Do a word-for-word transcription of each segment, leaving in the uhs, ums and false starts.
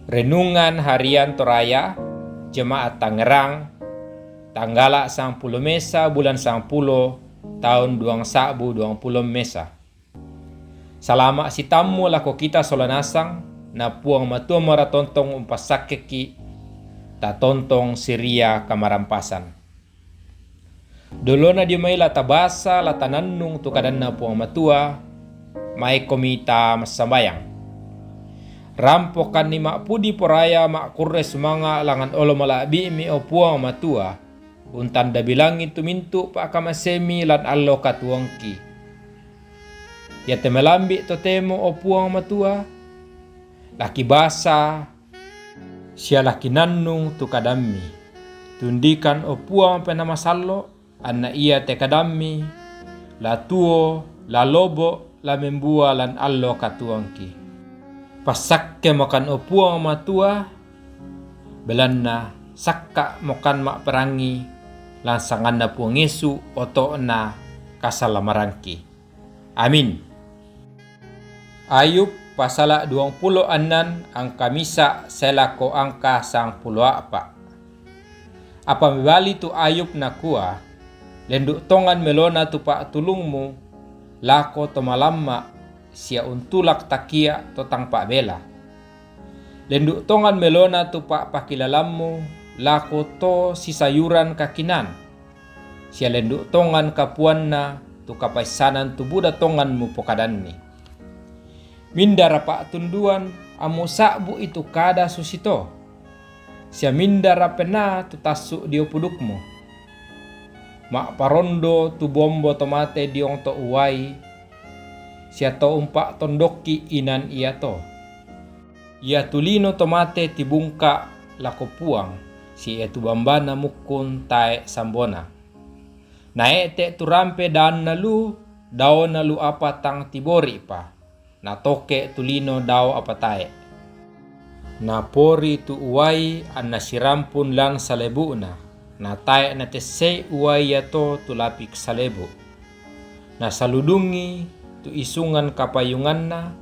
Renungan Harian Toraya, Jemaat Tangerang, tanggala sangpulo mesa bulan sangpulo, taun duang sa'bu duang pulo mesa. Salama' sitammu lako kita sola nasang, na Puang Matua maratontong umpassakkeki', tatontong siria kamarampasan. Dolona dio mai la tabasa, la tanannung tu kadanNa Puang Matua, maikomi ta massambayang. Rampokanni ma'pudi poraya ma'kurre sumanga' langngan olo mala'bi'mi, o Puang Matua, untanda bilangngi tu mintu' pa'kamaseMi lan allo katuoangki. Iate malambi' totemo, o Puang Matua, la kibasa, sia la kinannung tu kadamMi. Tundikan, o Puang, Penaa Masallo', anna iate kadamMi la tuo, la lobo', la membua lan allo katuoangki. Passakkemokan, o Puang Matua, belanna sakka'mokan ma'perangngi lan sanganNa Puang Yesu, oto'na kasallamarangki. Amin. Ayub pasala' duangpulo annan, angka misa' sae lako angka sangpulo a'pa'. Apa mebali tu Ayub nakua, "Lendu' tongan melona tu pa'tulungmu lako to malamma', sia untulak takia' to tang pa'bela. Lendu' tongan melona tu pa'pakilalammu lako to sisayuran kakinaan, sia lendu' tongan kapuanna tu kapaissanan tu buda tongan mupokadanni. Mindara pa'tunduan ammu sa'bu'i tu kada susito, sia mindara penaa tu tassu' dio pudukmu? Ma'parondo tu bombo to mate diong to uwai, sia to umpa'tondokki' inan iato. Iatu lino to mate tibungka' lako Puang, sia iatu bambana mukkun tae' sambona. Nae'te' tu rampe daonna lu, daona lu apa tang tibori'pa, natoke' tu lino dao apa tae'. Napori tu uwai anna sirampun lan salebu'na, na tae' natessei uwai iato tu lapik salebu'. Nasaludungi tu isungan kapayunganna,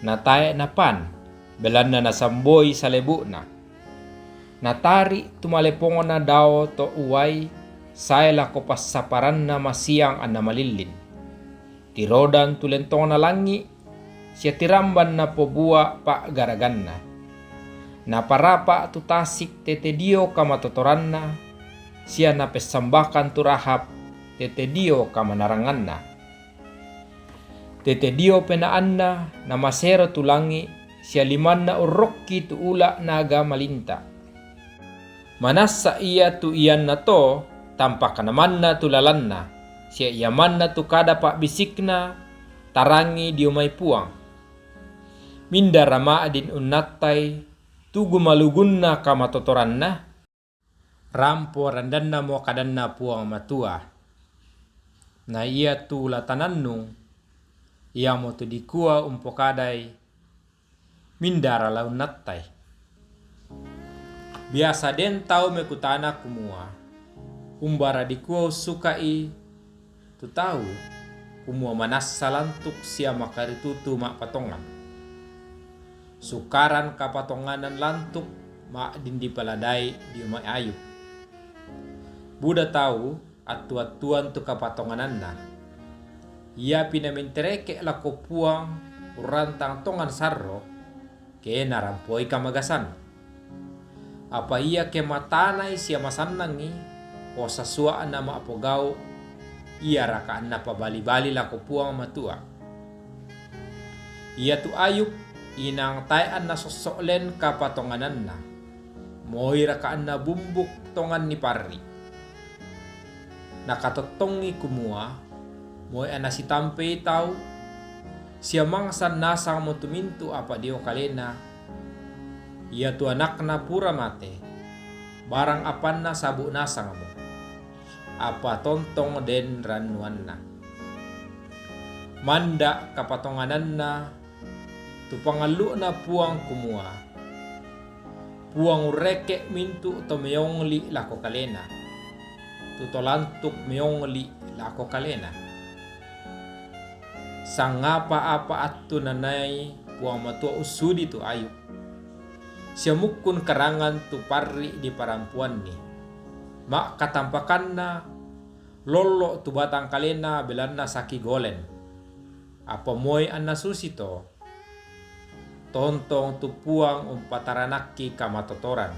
na tae' napan, belanna nasamboi salebu'na. Natari' tu malepongna dao to uwai sae lako passaparanna masiang anna malillin. Tirodan tu lentongna langi', sia tiramban napobua pa'garaganna. Naparapa' tu tasik tete dio kamatotoranna, sia napessambakan tu Rahab tete dio kamanaranganna. Tete dio penaanna namasero tu langi', sia limanna urrokki tu ula' naga malinta'. Manassa ia tu iannato, tampakna manna tu lalanna, sia ia manna tu kada pa'bisikna, tarangi dio mai Puang. Mindara ma'din unnattai tu gumalugunna kamatotoranna? Rampo randannamo kadanNa Puang Matua. Na iatu la tanannung, iamotu dikua umpokadai, mindara la unnattai. Biasa den tau mekutana kumua, umbara dikua ussuka'i tu tau, kumua manassa lantuk sia makaritutu ma'patongan. Sukaran kapatonganan lantuk ma'din dipaladai dio mai Ayub. Buda tau attu-attuan tu kapatongananna. Iapi namentereke' lako Puang urrantang tongan sarro, ke narampoi kamagasan. Apa ia ke matanai sia masannangi, posasua'na ma'pogau', ia raka'anna pabali-bali lako Puang Matua. Iatu Ayub, inang tae' anna sosso' len kapatongananna, moi raka'anna bumbuk tongan niparri'. Nakatottongi kumua, moi anna sitampei tau, sia mangsan nasangmo tu mintu' apa dio kalena, iatu anakna pura mate, barang apanna sabu' nasangmo, apa tontong den rannuanna. Manda' kapatongananna tu pangallu'na Puang kumua, Puang urreke' mintu' to meongli' lako kalena, tu to lantuk meongli' lako kalena. Sangapa-apa attu nanai Puang Matua ussudi tu Ayub, Sia mukkun karangan tu parri' di parampuanni. Ma'katampakanna lollo' tu batang kalena belanna saki golen. Apa moi anna susito, tontong tu Puang umpataranakki kamatotoran.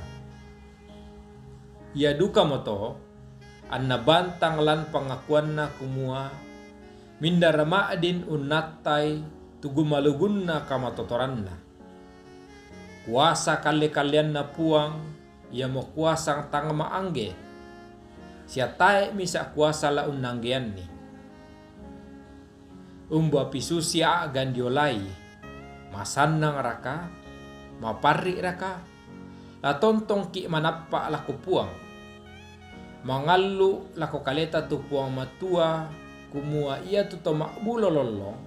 Ia dukamoto anna bantang lan pangakuanna kumua, mindara ma'din unnattai tu gumalugunna kamatotoranna. Kuasa kalle-kalleanna Puang, iamo kuasa tang maangge, sia tae' misa' kuasa la unnanggeanni. Umba pisusi a'gan diolai, masannangraka, maparri'raka, la tontongki' manappa' lako Puang. Mangallu' lako kaleta tu Puang Matua, kumua iatu to ma'bulo lollong,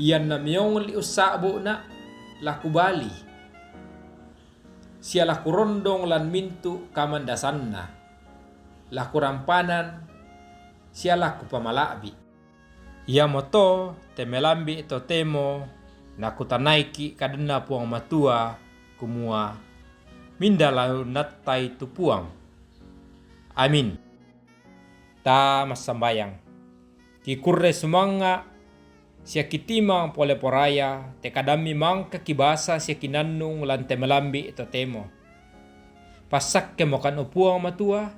ianna meong li'ussa'bu'na' la kubali, sia la kurondong lan mintu' kamandasanna, la kurampanan, sia la kupamala'bi'. Iamoto te melambi' totemo nakutanaiki' kadanna Puang Matua, kumua, minda la unnattai tu Puang. Amin. Ta massambayang. Kikurre sumanga' sia kitimang pole poraya te kadammi mangka kibasa sia kinannung lan te melambi' totemo. Passakkemokan, o Puang Matua,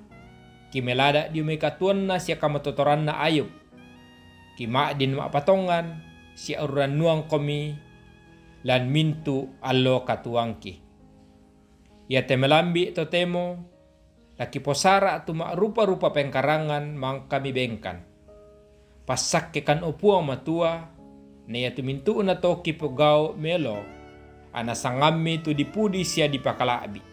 kimelada' dio mai katuoanna sia kamatotoranna Ayub. Kima'din ma'patongan sia urrannuangkomi lan mintu' allo katuoangki. Ia te melambi' totemo la kiposara' tu ma'rupa-rupa pengkarangan mangka mibengkan. Passakkekan, o Puang Matua, na iatu mintu'na to kipogau' melo, anna sangammi tu dipudi sia dipakala'bi'.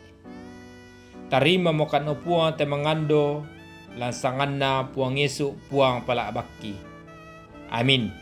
Tarimamokan, o Puang, te mangando, lan sanganna Puang Yesu, Puang pala'bakki. Amin.